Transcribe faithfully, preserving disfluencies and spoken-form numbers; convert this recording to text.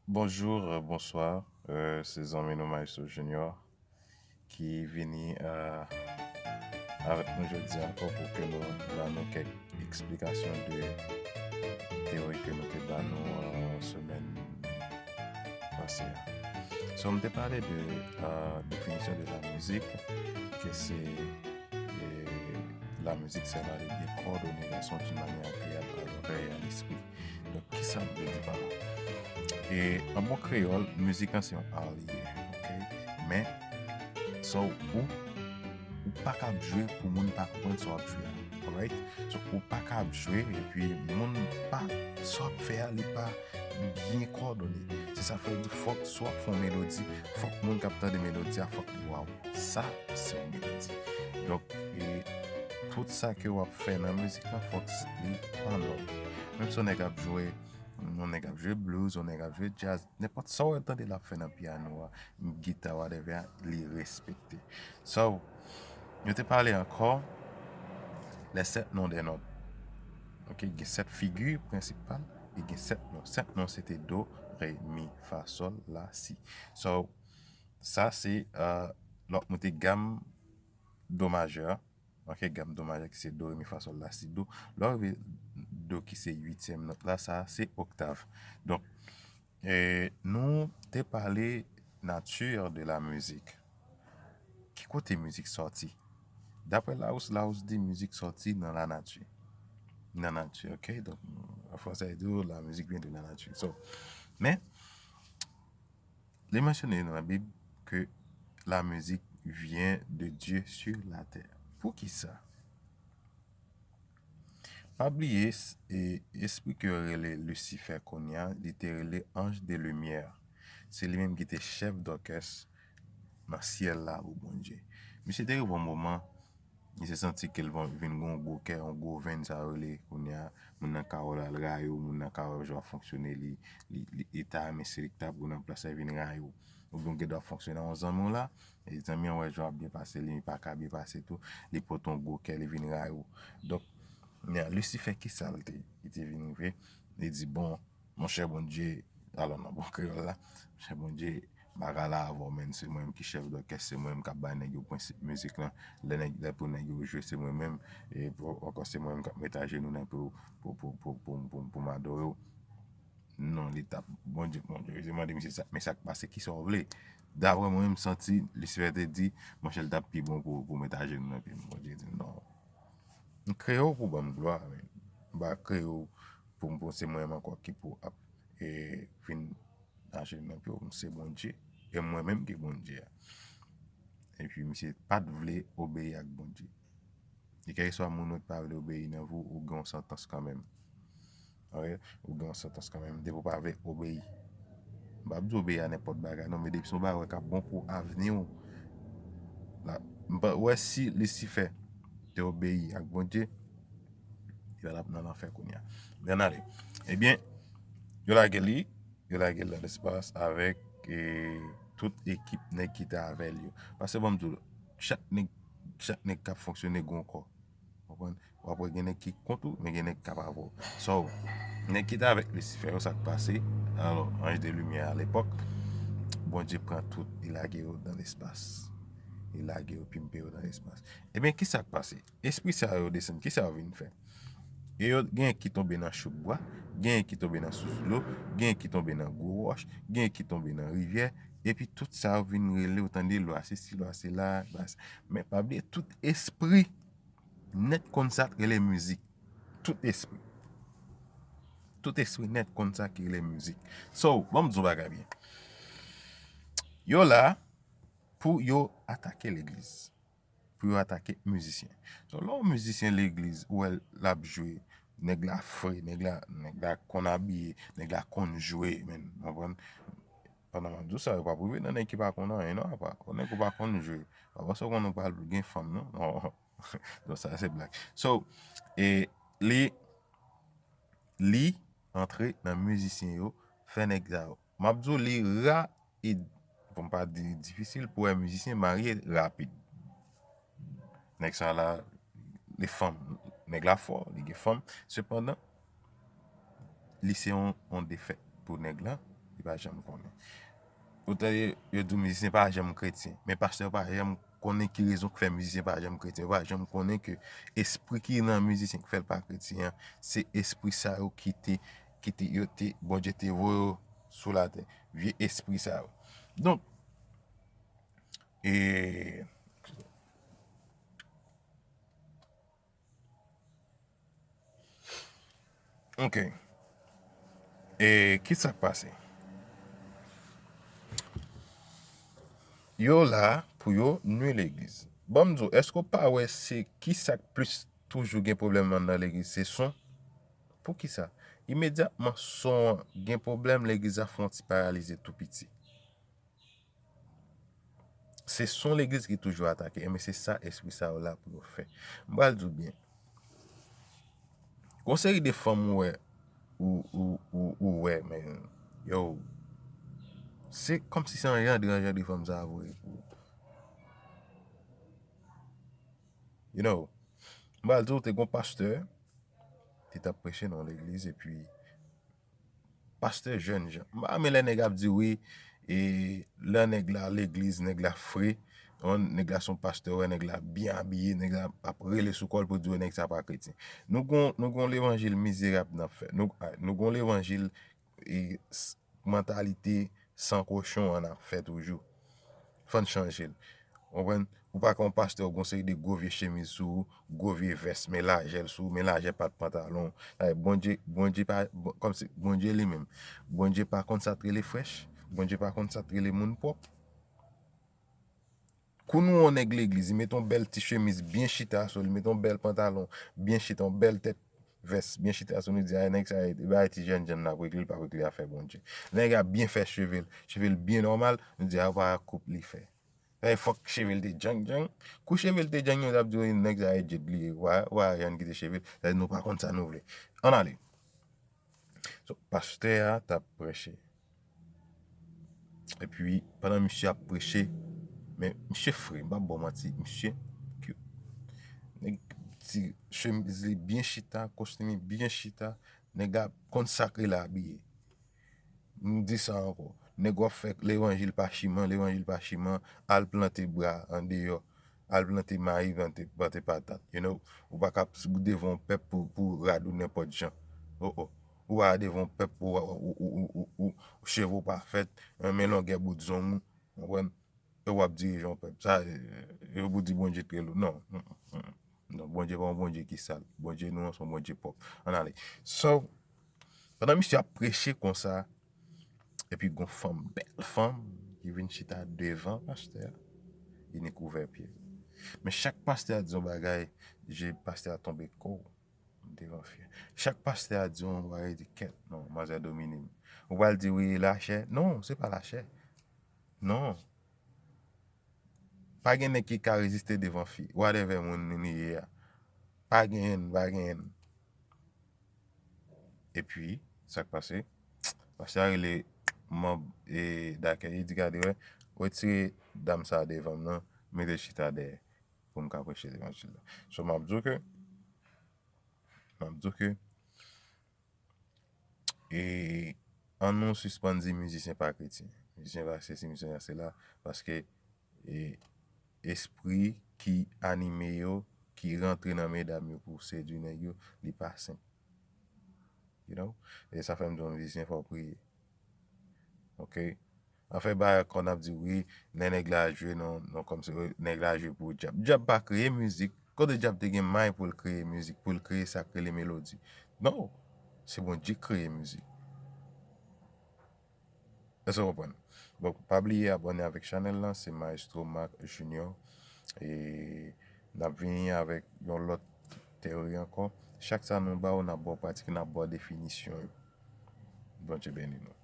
Bonjou, euh, bonswa. Euh, se zanmi nou Maestro Junior ki vini, euh, avèk nou jodi ankò pou ke nou ba nou kèk eksplikasyon de teyori ke nou te ba nou, euh, semèn pase a. So, m te pale de, euh, definisyon de la mizik, ke se, e, la mizik sèv a lide kòdone lè son d'une manière agréable à l'oreille et à l'esprit. Donk, kisa m vle di pa la? E, an bon kreyòl, mizik lan se yon ar li ye, ok? Men, sa w, ou, ou pa kab jwe pou moun pa konprann sa w ap jwe a, alright? So, ou pa kab jwe, epi moun pa, sa w ap fè a, li pa byen kòdone. Se sa fè di fòk sa w ap fè yon melodi, fòk moun k ap tande melodi a, fòk li, waw, sa se yon melodi. Donk, e, tout sa ke w ap fè nan mizik lan, fòk li an nòt. Menm si yon nèg ap jwe, yon nèg ap jwe blues, yon nèg ap jwe jazz, nenpòt sa w tande l ap fè nan pyano a, gita, whatever, li respekte. So, nou te pale ankò, les sept noms des notes. Ok, gen sèt figi prensipal, e gen sèt non. Sèt non, se te do, re, mi, fa, sòl, la, si. So, sa se, euh, lè w ap monte gam do majè, ok, gam do majè ki se do, re, mi, fa, sòl, la, si, do. Lè w rive do ki se uityèm nòt la, sa se oktav. Donk, e, nou te pale nature de la musique. Ki kote mizik sòti? Daprè Larousse, Larousse di mizik sòti nan lanati. Nan nati, ok? Donk, an fransè, yo di, oh, la musique vient de la nature. So, men, li mansyone nan Labib ke la musique vient de Dieu sur la terre. Poukisa? Pa bliye, s-, e, espri ke yo rele Lisifè kounye a, li te rele ange de lumière. Se li menm ki te chèf dòkès nan syèl la pou Bondye. Misye te rive yon moman, misye santi ke l van-, vin gen yon gwo kè, yon gwo venn, sa yo rele kounye a, moun nan ka wè l al rayi w, moun nan ka wè jan w ap fonksyone, li, li, li, li ta renmen se li ki ta pou nan plas la, vin rayi w. Oubyen w gen dwa fonksyone ak yon zanmi w la, e zanmi an wè jan w ap byen pase, li pa ka byen pase tou, li pote yon gwo kè, li vin rayi w. Donk, men Lisifè, kisa l te, li te vin rive, li di, bon, monchè Bondye, alò nan bon kreyòl la, monchè Bondye, m pa ka la avè w, men se mwen menm ki chèf dòkès, se mwen menm k ap bay nèg yo prensip mizik lan, lè nèg, lè pou nèg yo jwe, se mwen menm, e pou, ankò se mwen menm k ap met ajenou nan pye w pou, pou, pou, pou, pou, pou m adore w. Non, li t ap, Bondye, Bondye, li te mande misye sa, men sa k pase, kisa w vle? Daprè mwen, m santi, Lisifè te di, monchè, l t ap pi bon pou, pou met ajenou nan pye m. Bondye di, non. M kreye w pou ban m glwa, men. M pa kreye w pou m, pou se mwen menm ankò ki pou ap, e, vin ajenou nan pye w. M se Bondye, e mwen menm ki Bondye a. Epi, misye pa t vle obeyi ak Bondye. E kèlkeswa moun ou t pa vle obeyi nan vi w, ou gen yon santans kanmenm. Ok? Ou gen yon santans kanmenm. Depi w pa vle obeyi. M p ap di w obeyi a nenpòt bagay, non, men depi se yon bagay k ap bon pou avni w, la, m pa wè si Lisifè te obeyi ak Bondye, yo t ap nan lanfè kounye a. Men ann ale. Ebyen, yo lage li, yo lage l nan lespas avèk, e, tout ekip nèg ki te avè l yo. Paske ban m di w, chak nèg, chak nèg k ap fonksyone gen yon kò. Konprann? W ap wè gen nèg ki kont ou, men gen nèg k ap avè w. So, nèg ki te avèk Lisifè yo, sa k pase? Alò, ange de lumière à l'époque, Bondye pran tout, li lage yo nan lespas. Li lage yo, pimpe yo nan lespas. Ebyen, kisa k pase? Espri sa yo desann, kisa yo vin fè? E yo, gen ki tonbe nan chouk bwa, gen ki tonbe nan sous dlo, gen ki tonbe nan gwo wòch, gen ki tonbe nan rivyè, epi tout sa yo vin rele, ou tande, lwa sesi, lwa sela, lwa se-, men pa bliye, tout espri nèt konn sa k rele mizik. Tout espri. Tout espri nèt konn sa ki rele mizik. So, ban m di w bagay byen. Yo la pou yo atake legliz. Pou yo atake mizisyen. So, lè yon mizisyen legliz, ou wè l ap jwe, nèg la fre, nèg la, nèg la konn abiye, nèg la konn jwe, men, w konprann? Pandan m ap di w sa, yo p ap rive nan nèg ki pa konn anyen, non, apa. Yon nèg ou pa konn jwe, pa panse w konn ou pral gen fanm, non? Non. Donk, sa se blag. So, e li, li antre nan mizisyen yo, fè nèg sa yo. M ap di w, li ra e, pou m pa di difisil pou wè mizisyen marye rapid. Nèg sa la, li fanm, nèg la fò, li gen fanm. Sepandan, li se yon, yon defèt pou nèg la. Li pa janm konnen. Ou tande yo di w mizisyen pa janm kretyen. Men pastè yo pa janm konnen ki rezon k fè mizisyen pa janm kretyen. Yo pa janm konnen ke espri ki nan mizisyen k fè l pa kretyen an, se espri sa yo ki te, ki te, yo te, Bondye te voye yo sou latè. Vye espri sa yo. Donk, e, Ok. E kisa k pase? Yo la pou yo nwi legliz. Ban m di w, èske w pa wè se kisa k plis toujou gen pwoblèm anndan legliz? Se son. Poukisa? Imedyatman son an gen pwoblèm, legliz la fè yon ti paralize tou piti. Se son legliz ki toujou atake. Enben, se sa espri sa yo la pou yo fè. M pral di w byen. Gon seri de fanm ou wè, ou, ou, ou, ou wè, men, yo, se kòmsi se yon jan de, jan de fanm sa vre. You know, m pral di w, te gon pastè ki t ap preche nan yon legliz, epi pastè jèn jan. M pa renmen lè nèg ap di wi, e lè nèg la legliz, nèg la fre, on, nèg la se yon pastè, wè nèg la byen abiye, nèg la ap rele sou kò l pou di w nèg sa pa kretyen. Nou gon, nou gon levanjil mizerab n ap fè. Nou, nou gon levanjil e, s- mantalite san kochon an n ap fè toujou. Fò n chanje l. Ou konprann? Ou pa ka yon pastè, ou gon seri de gwo vye chemiz sou ou, gwo vye vès, men lajè l sou ou, men lajè pat pantalon. Sa vle di Bondye, Bondye pa, bon, kòmsi Bondye li menm. Bondye pa konn sa t rele frèch. Bondye pa konn sa t rele moun pwòp. Kou nou wè yon nèg legliz, li mete yon bèl ti chemiz byen chita sou li, li mete yon bèl pantalon byen chita, yon bèl tèt vès byen chita sou li, nou di, ay, nèg sa, e bagay ti jèn jan n ap regle, li p ap regle afè Bondye. Nèg la byen fè cheve l, cheve l byen nòmal, nou di, a, pa koup li fè. Sa vle di fòk cheve l te djang djang. Kou cheve l te djang, yo t ap di, wi, nèg sa, e djed li ye, wa, wa, jan l kite cheve l, sa vle di nou pa konn sa nou vle. Ann ale. So, pastè a t ap preche. Epi, pandan misye ap preche, men misye fre, m p ap ba w manti, misye cute. Nèg ti chemiz li byen chita, kostim li byen chita, nèg la konn sa k rele abiye. M di sa ankò. Nèg w ap fè levanjil pachiman, levanjil pachiman, al plante bra andeyò. Al plante mayi, plante, plante patat. You know, ou pa ka devan yon pèp pou, pou rad ou nenpòt jan. Oh, oh. Ou pa ka devan yon pèp pou ou, ou, ou, ou, ou, ou cheve w pa fèt, renmen longè bout zong ou, konprann? E w ap dirije yon pèp. Sa, e, e pou di Bondye trè lou. Non. Mm, mm, mm. Non, Bondye pa yon Bondye ki sal. Bondye nou an se yon Bondye pwòp. Ann ale. So, pandan misye ap preche konsa, epi gon fanm, bèl fanm, ki vin chita devan pastè a, li ni kouvè pye. Men chak pastè a di yon bagay, je pastè a tonbe kou devan fi a. Chak pastè a di yon bagay, di kèt, non, manzè domine m. Ou pral di wi, lachè? Non, se pa lachè. Non. Pa gen nèg ki ka reziste devan fi, whatever moun li ye a. Pa genyen, pa genyen. Epi, sa k pase? Pastè a rele manm, e, dakèy, li di, gade, wè, retire dam sa a devan m nan, mete l chita dèyè, pou m ka preche levanjil la. So, m ap di w ke, m ap di w ke, e, ann nou sispann di mizisyen pa kretyen. Mizisyen pa sesi, mizisyen pa sela, paske, e, espri ki anime yo, ki rantre nan medam yo pou sedui nèg yo, li pa senp. You know? E sa fè m di w, mizisyen, fò w priye. Ok? Anfen, bagay kon ap di, wi, lè nèg la jwe, non, non, kòmsi, wi, nèg la jwe pou dyab. Dyab pa kreye mizik. Kote dyab te gen may pou l kreye mizik, pou l kreye sa k rele melodi? Non. Se Bondye k kreye mizik. Èske w konprann? Donk, pa bliye abòne avèk chanèl lan, se Maestro Marc Junior. E n ap vini avèk yon lòt teyori ankò. Chak sa nou ba w, n ap ba w pratik, n ap ba w definisyon yo. Bondye beni nou.